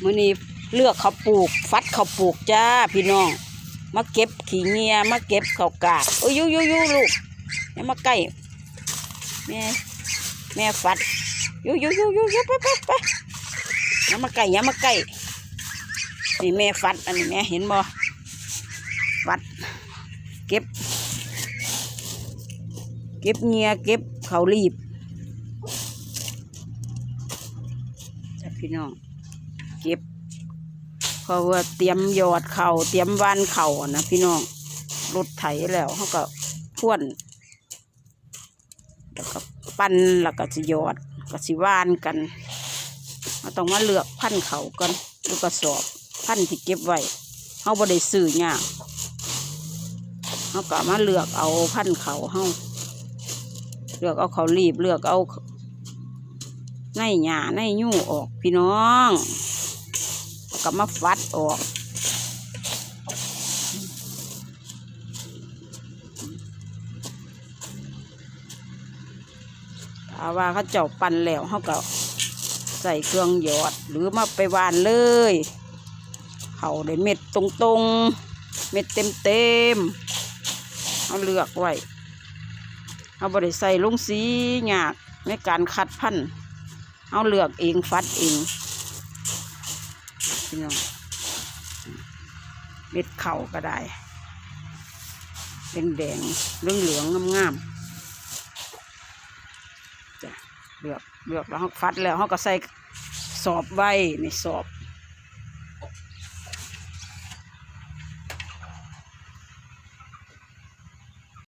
ມື້ນີ້ເລືອກເຂົ້າປູກ ຝັດເຂົ້າປູກຈ້າພີ່ນ້ອງ. ມາເກັບຂີ້ເຫຍື້ອ ມາເກັບເຂົ້າກາກ. ໂອ້ຍ ຢູ່ໆໆ ລູກ ຢ່າມາໃກ້ ແມ່ ແມ່ຝັດ. ຢູ່ໆໆໆ ໄປໆໆ ຢ່າມາໃກ້ ຢ່າມາໃກ້. ນີ້ແມ່ຝັດ ອັນນີ້ແມ່ເຫັນບໍ່? ຝັດ ເກັບ ເກັບເຫຍື້ອ ເກັບເຂົ້າລີບ ຈ້າພີ່ນ້ອງ. ເກັບ ເພາະວ່າຕຽມຢອດເຂົ້າ ຕຽມຫວ່ານເຂົ້ານະພີ່ນ້ອງ. ລົດໄຖແລ້ວ ເຮົາກໍພວນ ແລ້ວກໍປັ່ນ ແລ້ວກໍຊິຢອດ ກໍຊິຫວ່ານກັນ. ເຮົາຕ້ອງມາເລືອກພັນເຂົ້າກ່ອນ ຢູ່ກະສອບ ພັນທີ່ເກັບໄວ້ ເຮົາບໍ່ໄດ້ຊື້ຍາກ. ເຮົາກໍມາເລືອກເອົາພັນເຂົ້າເຮົາ ເລືອກເອົາເຂົ້າລີບ ເລືອກເອົາໃນຫຍ້າໃນຍູອອກພີ່ນ້ອງ ແລ້ວກໍມາຝັດອອກ. ຖ້າວ່າເຂົາເຈົ້າປັ່ນແລ້ວ ເຮົາກໍໃສ່ເຄື່ອງຢອດ ຫຼືມາໄປຫວ່ານເລີຍ. ເຂົ້າໄດ້ເມັດຕົງໆ ເມັດເຕັມໆ ເຮົາເລືອກໄວ້. ເຮົາບໍ່ໄດ້ໃສ່ລົງສີ ຍາກໃນການຄັດພັນ ເຮົາເລືອກເອງ ຝັດເອງພີ່ນ້ອງ. ເມັດເຂົ້າກໍໄດ້ ແດງໆ ເຫຼືອງໆ ງາມໆ ຈ້າ. ເລືອກ ເລືອກແລ້ວ ເຮົາຝັດແລ້ວ ເຮົາກໍໃສ່ສອບໄວ້ ນີ້ສອບ